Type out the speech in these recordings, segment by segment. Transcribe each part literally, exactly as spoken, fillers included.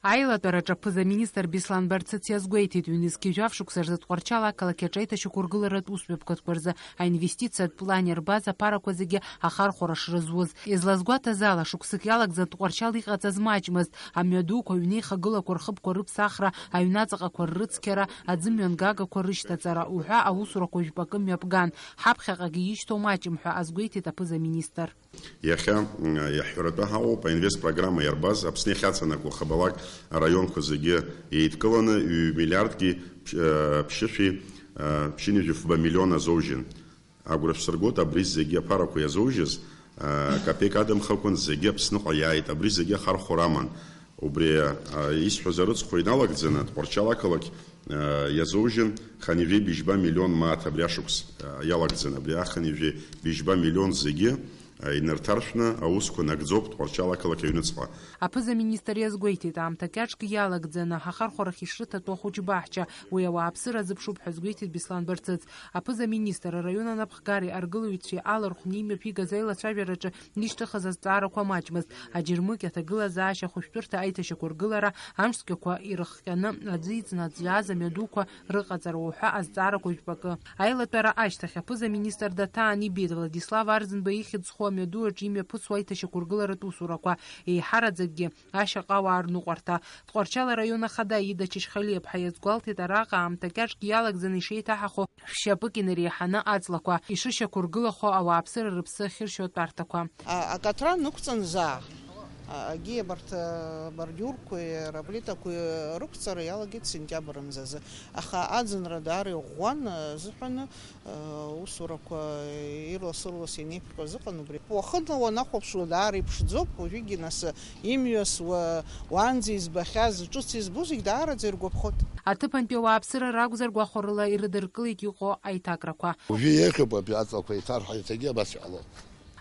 Аилатәараҿы аԥыза-министр Беслан Барцыц иазгәеиҭеит, ҩнызқьи жәаф шықәса рзы Тҟәарчал ақалақь аҿы аиҭашьақәыргыларатә усмҩаԥгатәқәа рзы аинвестициатә план иарбаз аԥарақәа зегьы ахархәара шрызуз. Излазгәаҭаз ала, шықәсык иалагӡан Тҟәарчал иҟаҵаз маҷмызт, амҩадуқәа, аҩнеихагылақәа рхыбқәа рыԥсахра, аҩнаҵаҟақәа ррыцқьара, аӡымҩангагақәа рышьҭаҵара уҳәа аусурақәа жәпакы мҩаԥган. Ҳаԥхьаҟагьы ишьҭоу маҷым ҳәа азгәеиҭеит аԥыза-министр. Иахьа, м, иаҳҳәаратәы ҳауп, аинвест программа иарбаз, Аԥсны иахьаҵанакуа хабалак араионқәа зегьы еидкыланы ҩ-миллиардки ԥшь-, э, ԥшьышәи, э, ԥшьынҩажәи фба миллион азоужьын. Агәра шәсыргоит, абри зегьы аԥарақәа иазоужьыз, э, капеик адамхакәан зегьы Аԥсныҟа иааит, абри зегьы ахархәара аман. Убри, а, исҳәаз арыцхәра иналагӡаны, Тҟәарчал ақалақь, а, иазоужьын хынҩажәи быжьба миллион мааҭ абри ашықәс, а, иалагӡаны, абри ахынҩажәи быжьба миллион зегьы, а, инарҭаршәны аусқәа нагӡоуп Тҟәарчал ақалақь аҩныҵҟа. Аԥыза-министр иазгәеиҭеит, аамҭа кьаҿк иалагӡаны ахархәарахь ишрыҭатәу ахәыҷбаҳча, уи ауааԥсыра азыԥшуп ҳәа азгәеиҭеит Беслан Барцыц. Аԥыза-министр араион анапхгареи аргылаҩцәеи алархәны имҩаԥигаз аилацәажәараҿы ишьҭыхыз азҵаарақәа маҷмызт, аџьармыкьа аҭагылазаашьа ахәышәтәырҭа аиҭашьақәыргылара, амшцәгьақәа ирыхҟьаны аӡы иҵнаӡәӡәааз амҩадуқәа рыҟаҵара уҳәа азҵаарақәа жәпакы. Аилатәара ашьҭахь аԥыза-министр даҭаан ибеит Владислав Арӡынба ихьӡ зху амҩаду аҿы имҩаԥысуа аиҭашьақәыргыларатә усурақәа, еиҳараӡакгьы ашьаҟауаа рныҟәарҭа. Тҟәарчал араион ахада Ида Чачхалиаԥҳа иазгәалҭеит, араҟа аамҭа кьаҿк иалагӡаны ишеиҭаҳахо шәшьапык инареиҳаны аҵлақәа ишышьақәыргылахо ауааԥсыра рыԥсы ахьыршьо атәарҭақәа. А, акаҭран ықәҵан заа. А, агьи абарҭ, а, абордиурқәеи аплитақәеи рықәҵара иалагеит сентиабр мзазы. Аха аӡынра даара иӷәӷәан, а, азыҳәан, а, усурақәа ирлас-ырлас ианеиԥҟьоз ыҟан убри. Уахынла уанахәаԥшуа даара иԥшӡоуп, уажәыгьы нас имҩасуа, уаанӡа избахьаз, ҿыц избо зегь даараӡа иргәаԥхоит. Аҭыԥантәи ауааԥсыра ракәзар гәахәарыла ирыдыркылеит иҟоу аиҭакрақәа. Уажәы еиӷьуп абри аҵлақәа иҭарҳа, иахьагьы абас иҟалоит.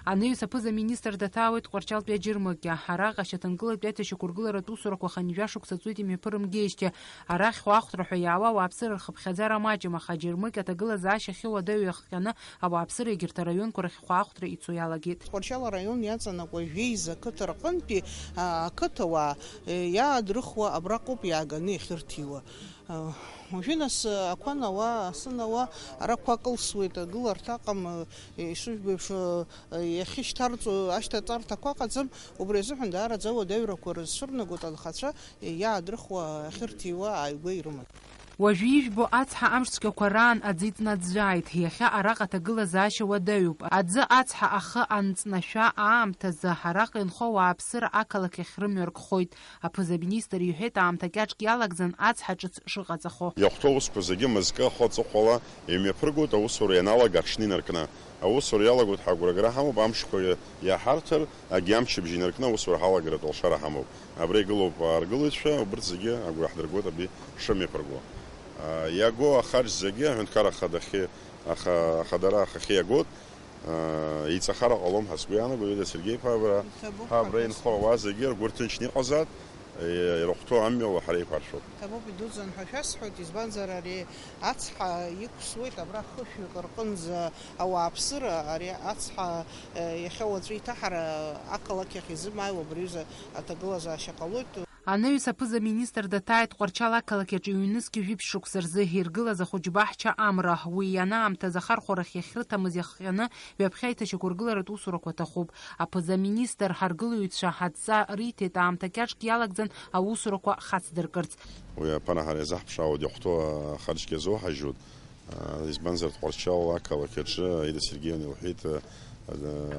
Анаҩс аԥыза-министр даҭаауеит Тҟәарчалтәи аџьармыкьа. Араҟа ашьаҭанкылатәи аиҭашьақәыргыларатә усурақәа хынҩажәа шықәса ҵуеит имҩаԥырымгеижьҭеи. Арахь хәаахәҭра ҳәа иаауа ауааԥсыра рхыԥхьаӡара маҷым, аха аџьармыкьа аҭагылазаашьа ахьыуадаҩу иахҟьаны ауааԥсыра егьырҭ араионқәа рахь хәаахәҭра ицо иалагеит. Тҟәарчал араион иаҵанакуа жәеиза ақыҭа рҟынтәи, а, ақыҭауаа, е, иаадрыхуа абраҟоуп иааганы иахьырҭиуа. Уажәы нас ақәа науа, асы науа, ара қәак ылсуеит, агыларҭа аҟам, ишыжәбо еиԥш, иахьышьҭарҵо ашьҭаҵарҭақәа ыҟаӡам, убри азыҳәан даараӡа ауадаҩрақәа рызцәырнагоит анхацәа, иаадрыхуа ахьырҭиуа ааигәа ирыман. Уажәы ижәбо ацҳа амш цәгьақәа раан аӡы иҵнаӡәӡәааит, иахьа араҟа аҭагылазаашьа уадаҩуп. Аӡы ацҳа ахы анҵнашәа аамҭазы араҟа инхо ауааԥсыра ақалақь ахь рымҩа ркхоит. Аԥыза-министр иҳәеит, аамҭа кьаҿк иалагӡан ацҳа ҿыц шыҟаҵахо. Иахәҭоу аусқәа зегьы мызкы ахы аҵыхәала имҩаԥыргоит, аусура ианалага аҽны инаркны. Аусура иалагоит ҳәа агәрагара ҳамоуп, амшқәа иаҳарҭар, агьи амчыбжь инаркны аусура ҳалагаратә алшара ҳамоуп. Абра игылоуп аргылаҩцәа, убырҭ зегьы агәра ҳдыргоит абри шымҩаԥырго. А, иаго ахаҿ зегьы аҳәынҭқарра ахадахьы, аха-, ахадара ахахьы иагоит. Аа, иҵахар ҟалом ҳәа сгәы иаанагоит, Ҩада Сергеи-иԥа, абра, Иҭабуп ҳәа абра ҳәа инхо ауаа зегьы ргәы рҭынчны иҟазаат, е, ирыхәҭоу амҩала ҳара еиқәаршәоуп. Иҭабуп, идуӡӡан ҳәа шәасҳәоит, избанзар ари ацҳа иқәсуеит абра хышәҩык рҟынӡа ауааԥсыра, ари ацҳа, е, иахьа уаҵәы иҭаҳара ақалақь ахь изымааиуа абри аҩыза аҭагылазаашьа ҟалоит. Анаҩс аԥыза-министр даҭааит Тҟәарчал ақалақь аҿы ҩнызқь жәиԥшь шықәса рзы иргылаз ахәыҷбаҳча амра. Уи ианаамҭаз ахархәарахь иахьрыҭамыз иахҟьаны ҩаԥхьа аиҭашьақәыргыларатә усурақәа аҭахуп. Аԥыза-министр ҳаргылаҩцәа адҵа риҭеит, аамҭа кьаҿк иалагӡан аусурақәа хацдыркырц. Уи аԥара ҳара иазаҳԥшаауеит, иахәҭоу ахаҿгьы азоуҳажьуеит. Избанзар, Тҟәарчал ақалақь аҿы Аида Сергеевна илҳәеит,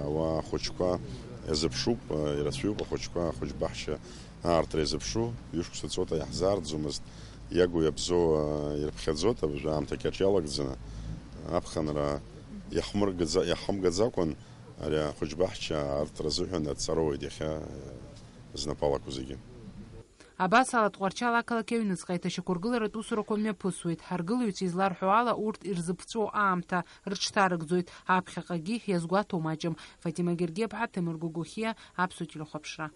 ауаа ахәыҷқәа иазыԥшуп, ирацәаҩуп ахәыҷқәа, ахәыҷбаҳча аартра иазыԥшу, ҩышықәса ҵуеит иаҳзаарӡомызт, иагу иабзоу ирыԥхьаӡоит, абыржәы аамҭа кьаҿ иалагӡаны, аԥхынра иахмыргаӡа-, иахымгаӡакәан, ари ахәыҷбаҳча аартра азыҳәан адҵара ауеит иахьа знапы алаку зегьы. Абас ала, Тҟәарчал ақалақь аҩныҵҟа аиҭашьақәыргыларатә усурақәа мҩаԥысуеит. Ҳаргылаҩцәа изларҳәо ала, урҭ ирзыԥҵәоу аамҭа рыҽҭарыгӡоит, аԥхьаҟагьы иазгәаҭоу маҷым. Фатима Гергиаԥҳа, Ҭемыр Гогохиа, Аԥсуа телехәаԥшра.